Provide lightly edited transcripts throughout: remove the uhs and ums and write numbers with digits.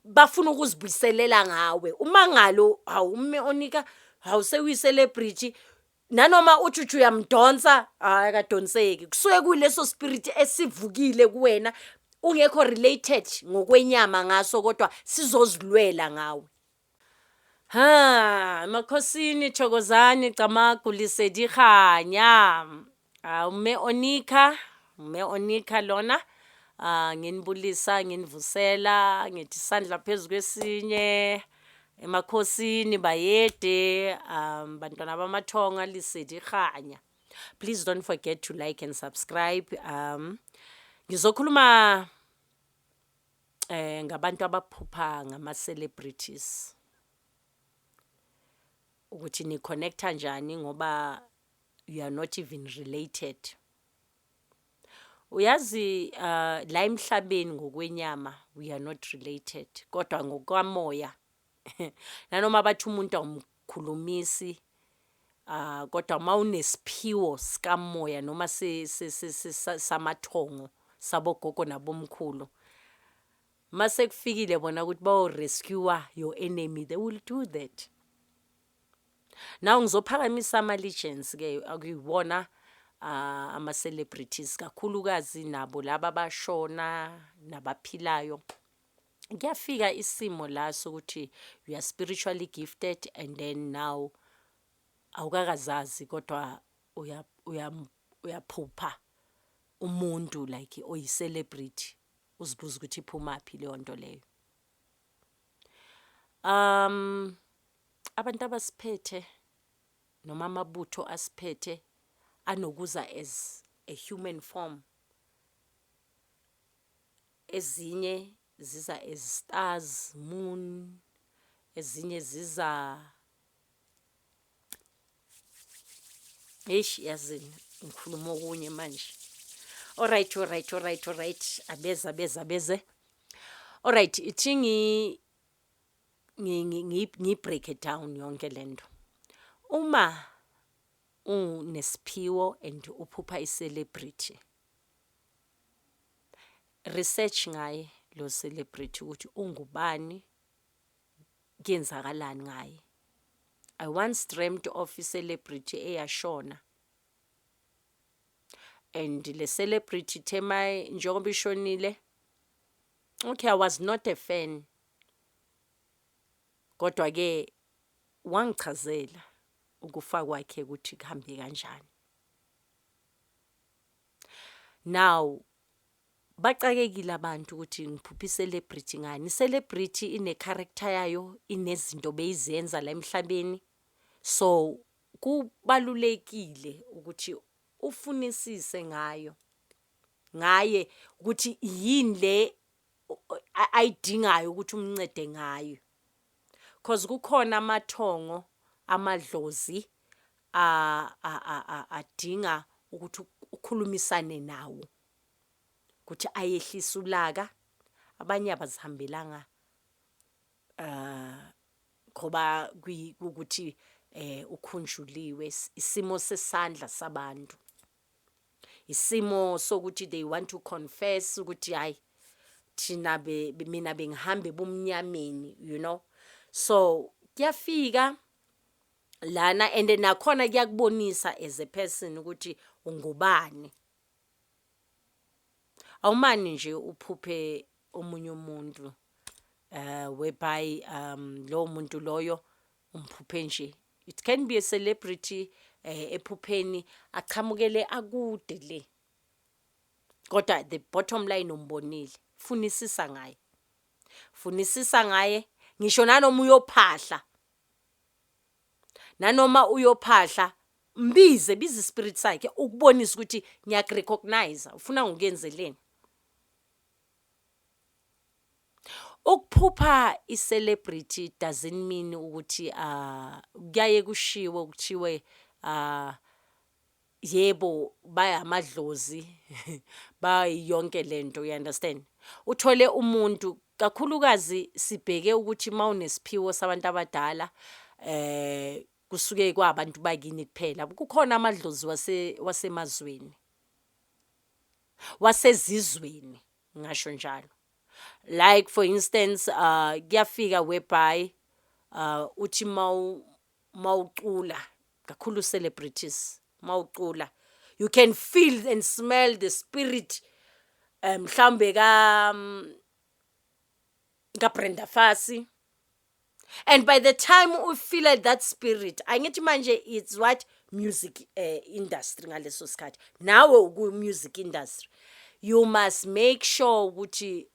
Bafuna ukuzibuyiselela ngawe. Umangalo hawu umme onika hawu sewuyi-celebrity nanoma uthi uthi uyamdonsa hayi akadonseki. Kusuke kuyileso spirit esivukile kuwena ungekho related ngokwenyama ngaso kodwa sizozilwela ngawe. Ha, emakhosini thokozani camagu lesedi kganya. Ah, umme Onika, umme Onika lona. Ah, nginibulisa, nginivusela, ngithi isandla phezu kwesinye. Emakhosini bayede, um bantwana bamathonga lesedi kganya. Please don't forget to like and subscribe. Um ngizokhuluma eh ngabantu abaphupha ngama celebrities ukuthi ni connecta njani ngoba you are not even related. Uyazi la emhlabeni ngokwenyama we are not related kodwa ngokwamoya nanoma bathi umuntu awumkhulumisi kodwa uma unesiphiwo sikamoya noma samathongo sabogogo nabomkhulu mase kufikile bona ukuthi bayo rescue your enemy they will do that. Now ngizophakamisa ama-legends ke akuyiwona ama-celebrities kakhulukazi nabo laba abashona nabaphilayo. Kuyafika isimo la sokuthi you are spiritually gifted and then now awukakazazi kodwa uyaphupha umuntu like oyi-celebrity uzibuza ukuthi iphumaphi leyo nto leyo. Abantu abasiphethe noma amabutho asiphethe anokuza as a human form. Ezinye ziza as stars, moon, ezinye ziza Eish yazini ngikhuluma okunye manje. Alright, alright, alright, alright. Abeze abeze abeze. Alright, ithi ngi ngi break it down yonke lento. Uma unesiphiwo and uphupha i-celebrity research ngaye lo celebrity ukuthi ungubani kuyenzakalani ngaye. I once dreamt of i-celebrity eyashona and le celebrity ithe njengoba ishonile okay I was not a fan kodwa ke wangichazela ukufa kwakhe ukuthi kuhambe kanjani. Now baxakekile abantu ukuthi ngiphupha i-celebrity ngani. I-celebrity ine-character yayo, inezinto beyizenza la emhlabeni. So kubalulekile ukuthi ufunisise ngayo ngaye ukuthi yini le ayidingayo ukuthi umncede ngayo. Cause kukhona amathongo amadlozi adinga ukuthi ukhulumisane nawo ukuthi ayehlise ulaka. Abanye abazihambelanga ngoba ukuthi ukhunjuliwe isimo sesandla sabantu. Isimo sokuthi they want to confess ukuthi hayi thina mina bengihamba ebumnyameni you know. So kuyafika lana and nakhona kuyakubonisa as a person ukuthi ungubani. Awumane nje uphuphe omunye umuntu whereby lowo muntu loyo umphuphe nje. It can be a celebrity ephupheni achamukele akude le. Kodwa the bottom line umbonile. Funisisa ngaye. Funisisa ngaye ngisho nanoma uyophahla. Nanoma uyophahla mbize biza ispirit sakhe ukubonisa ukuthi ngiyakurecognize ufuna ngikuyenzeleni. Ukuphupha i-celebrity doesn't mean ukuthi kuyaye kushiwo kuthiwe yebo bayamadlozi bayonke lento you understand. Uthole umuntu kakhulukazi sibheke ukuthi mawunesiphiwo sabantu abadala kusuke kwabantu bakini kuphela. Kukhona amadlozi wasemazweni wasezizweni ngasho njalo. Like for instance, kuyafika whereby uthi mawucula kakhulu, celebrities, mawucula you can feel and smell the spirit, mhlambe ka Brenda Fassie. And by the time u feel that spirit, angithi manje it's what music industry ngaleso sikhathi nawe uku music industry, you must make sure ukuthi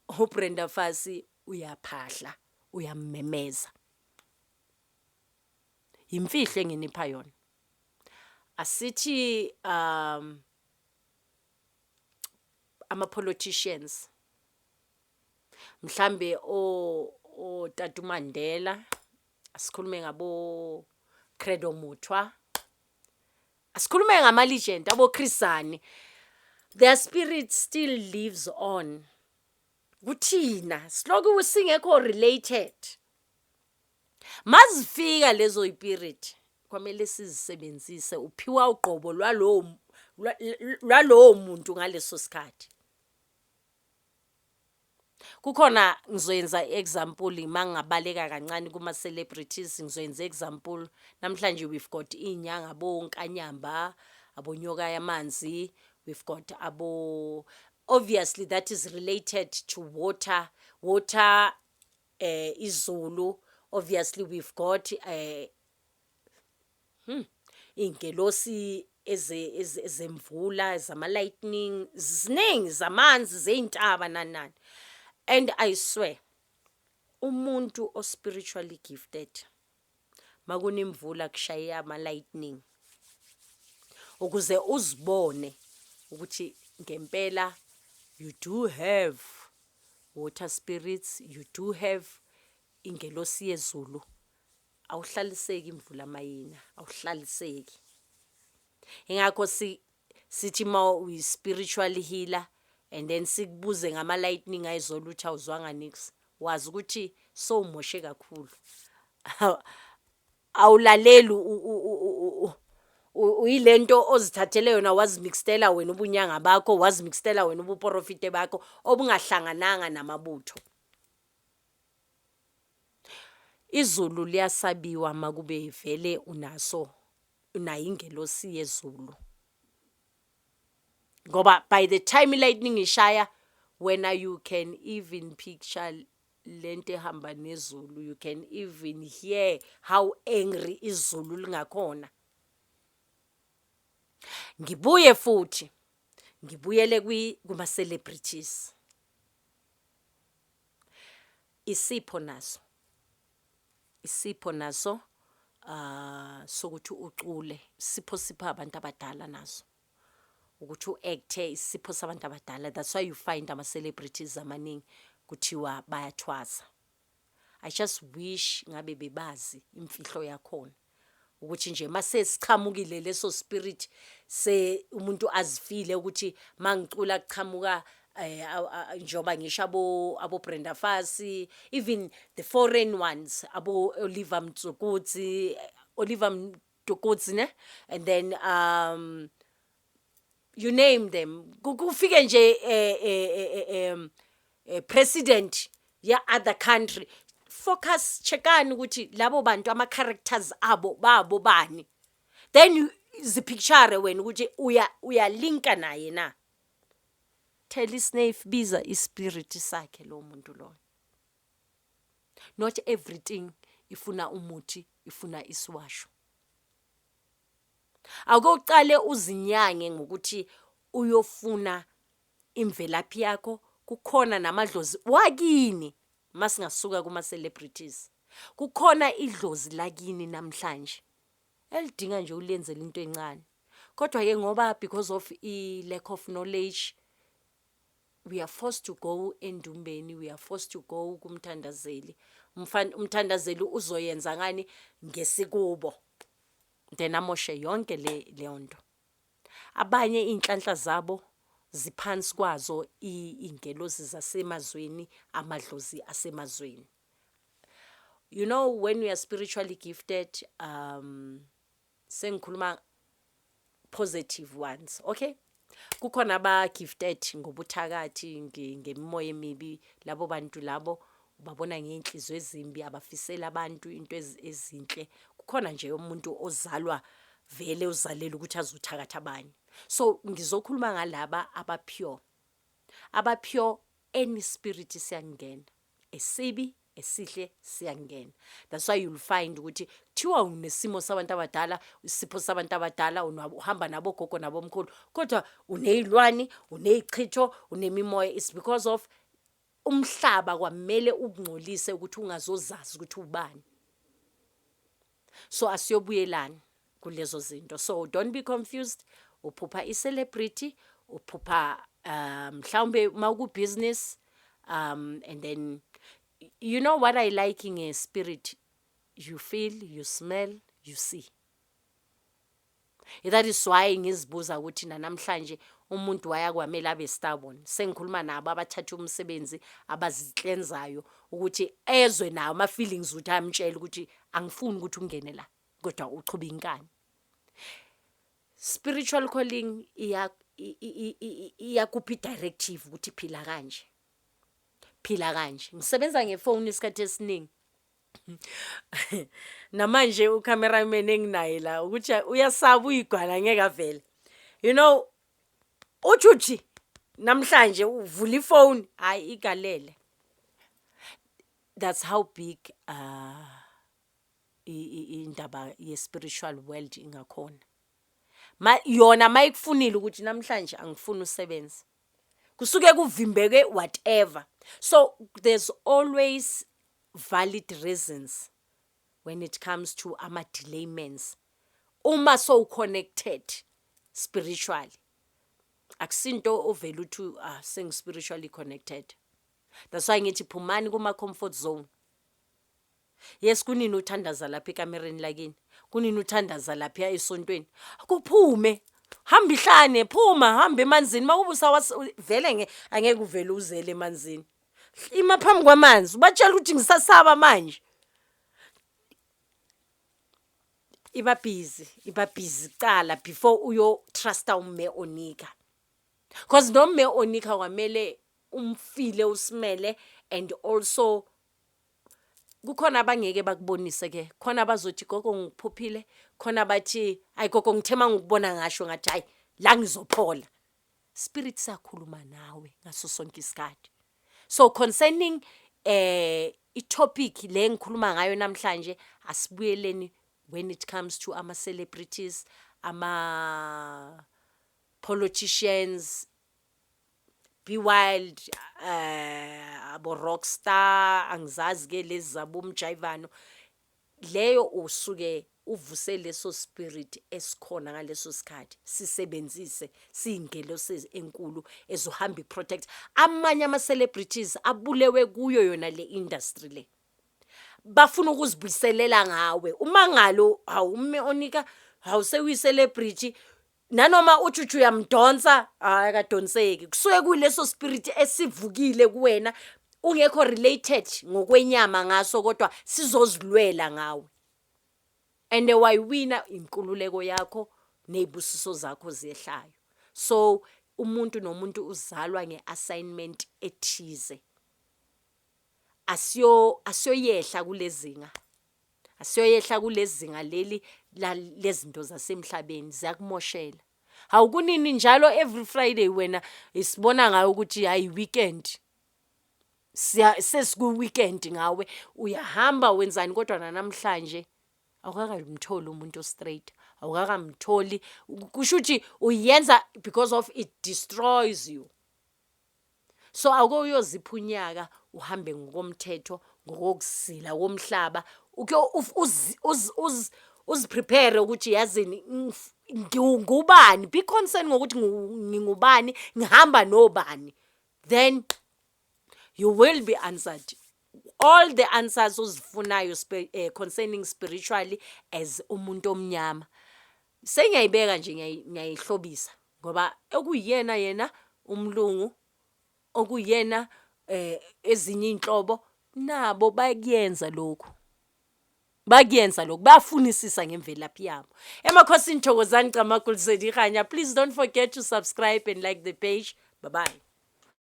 uBrenda Fassie uyaphahla, uyamemeza. Imfihlo enginipha yona, asithi ama politicians, mhlambe o Tata Mandela, asikhulume ngabo Credo Mutwa, asikhulume ngama legend abo Chris Hani, their spirit still lives on kuthina siloku singekho related. Mazifika lezo spirit, kwamele sizisebenzise. Uphiwa uqobo lwalowo muntu ngaleso sikhathi. Kukhona, ngizoyenza example, mangabaleka kancane kuma celebrities, ngizoyenza example. Namhlanje we've got inyanga, abonkanyamba, abonyoka yamanzi, we've got abo, obviously that is related to water, water, izulu. Obviously we've got ingelosi ezemvula, zama lightning, ziningi, zamanzi, zeyintaba, nani nani. And I swear, umuntu o spiritually gifted, makunemvula, kushaya ama lightning, ukuze uzibone ukuthi ngempela you do have water spirits, you do have ingelosi yezulu. Awuhlaliseki imvula mayina, awuhlaliseki. Ingakho sithi ma uyi spiritual healer and then sikubuze ngama lightning ayizolo, uthi awuzwanga nix, wazi ukuthi sowumoshe kakhulu, awulaleli, uyilento ozithathele yona, wazimixtela wena ubunyanga bakho, wazimixtela wena ubuprofite bakho obungahlangananga namabutho. Izulu liyasabiwa makube vele unaso, unayo ingelosi yezulu, ngoba by the time i-lightning ishaya wena, you can even picture lento ehamba nezulu, you can even hear how angry izulu lingakhona. Ngibuye futhi ngibuyele kuma celebrities. Isipho naso, isipho naso sokuthi ucule, isipho sipha abantu abadala naso, ukuthi u-acte, isipho sabantu abadala. That's why you find ama celebrities amaningi kuthiwa bayathwasa. I just wish ngabe bebazi imfihlo yakhona, ukuthi nje mase sichamukile leso spirit, se umuntu azifile ukuthi mangicula kuchamuka, njoba ngisho abo Brenda Fassie, even the foreign ones, abo Oliver Mtukudzi, Oliver Mtukudzi ne, and then you name them. Kufike nje president ya other country. Focus, checkani ukuthi labo bantu ama characters abo babo bani, then you zipicture wena ukuthi uyalinka naye na. Tell isnafe, biza ispirit sakhe lo muntu loyo. Not everything ifuna umuthi, ifuna isiwasho. Akoqale uzinyange ngokuthi uyofuna imvelaphi yakho. Kukhona namadlozi wakini. Masingasuka kuma celebrities, kukhona idlozi lakini namhlanje elidinga nje ulenzele into encane, kodwa ke ngoba because of i lack of knowledge, we are forced to go endumbeni, we are forced to go kumthandazeli. Umthandazeli uzoyenza ngani ngesikubo, then amoshe yonke le leyo nto. Abanye iy'nhlanhla zabo ziphansi kwazo iy'ngelosi zasemazweni, amadlozi asemazweni. When we are spiritually gifted, sengikhuluma positive ones, okay? Kukhona aba-gifted ngobuthakathi, ngemimoya emibi. Labo bantu labo ubabona ngey'nhliziyo ezimbi, abafiseli abantu into ezinhle. Kukhona nje umuntu ozalwa vele uzalela ukuthi azothakatha abanye. So ngizokhuluma ngalaba aba-pure. Aba-pure, any spirit siyangena, esibi, esihle siyangena. That's why you'll find ukuthi kuthiwa unesimo sabantu abadala, isipho sabantu abadala, uhamba nabogogo nabomkhulu, kodwa uney'lwane, uney'chitho, unemimoya. It's because of umhlaba kwamele ukungcolise ukuthi ungazozazi ukuthi ubani. So asiyobuyelani kulezo zinto. So don't be confused. Uphupha i-celebrity, uphupha mhlawumbe mawuku-business, and then you know what I like nge-spirit: you feel, you smell, you see. That is why ngizibuza ukuthi nanamhlanje umuntu wayakwamele abe stubborn. Sengikhuluma nabo abathatha umsebenzi, abazihlenzayo, ukuthi ezwe nawo ama-feelings, ukuthi ayamtshela ukuthi angifuni ukuthi ungene la, kodwa uchuba inkani. Spiritual calling iya iyakupha i-directive ukuthi phila kanje, phila kanje. Ngisebenza ngefoni isikhathi esiningi. Namanje u-cameraman enginaye la ukuthi uyasaba, uyigwala, angeke avele. Uthi uthi namhlanje uvula ifoni, hayi, igalele. That's how big indaba ye-spiritual world ingakhona. Ma yona mayikufunile ukuthi namhlanje angifuni usebenze, kusuke kuvimbeke whatever. So there's always valid reasons when it comes to ama-delayments uma so connected spiritually. Akusinto ovela uthi, "Ah, sengi-spiritually connected." That's why ngithi phumani kuma-comfort zone. Yes, kunini uthandaza lapha ekamereni lakini, kunini uthandaza lapha esontweni, kuphume, hamba ihlane, phuma, hamba emanzini. Mawube usawas vele angeke uvele uzele emanzini, ima phambi kwamanzi, ubatshela ukuthi ngisasaba manje. Iba busy, iba busy kucala before uyo trusta umme onika, 'cause nomme onika kwamele umfile, usimele. And also kukhona abangeke bakubonise ke, khona bazothi, "Gogo, ngikuphuphile," khona bathi, "Hayi gogo, ngithema ngukubona ngasho ngathi hayi la ngizophola." Spirit sakhuluma nawe ngaso sonke isikhathi. So concerning i-topic le ngikhuluma ngayo namhlanje, asibuyeleni when it comes to ama celebrities, ama politicians, be wild, abo rockstar, angizazi ke lezi zabo umjayivano leyo. Usuke uvuse leso spirit esikhona ngaleso sikhathi, sisebenzise siyingelosi enkulu ezohamba i-protect. Amanye ama celebrities abulewe kuyo yona le industry le, bafuna ukuzibuyiselela ngawe. Umangalo hawu, umme onika, hawu, sewuyi-celebrity, nanoma uthi uthi uyamdonsa, hayi, akadonseki. Kusuke kuyileso spirit esivukile kuwena, ungekho related ngokwenyama ngaso, kodwa sizozilwela ngawe and wayiwina inkululeko yakho ney'busiso zakho ziyehlayo. So umuntu nomuntu uzalwa nge-assignment ethize. Asiyoyehla kulezinga, asiyoyehla kulezinga leli lezinto zasemhlabeni, ziyakumoshela. Hawu, kunini njalo every Friday wena isibona ngayo ukuthi hayi, weekend, siya sesiku-weekend ngawe, uyahamba, wenzani, kodwa namhlanje awukakamtholi umuntu o-straight, awukakamtholi. Kusho ukuthi uyenza because of it destroys you. So ake uyozipha unyaka, uhambe ngokomthetho, ngokokuzila komhlaba, uke uzi-prepare ukuthi yazini ngubani. Be concerned ngokuthi ngingubani, ngihamba nobani, then you will be answered all the answers ozifunayo concerning spiritually as umuntu omnyama. Sengiyayibeka nje, ngiyayihlobisa, ngoba okuyiyena yena umlungu, okuyena ezinye inhlobo nabo bayakuyenza lokhu. Bakuyenza lokhu, bayafunisisa ngemvelaphi yabo. Emakhosini, thokozani, camagu, lesedi, kganya. Please don't forget to subscribe and like the page. Bye bye.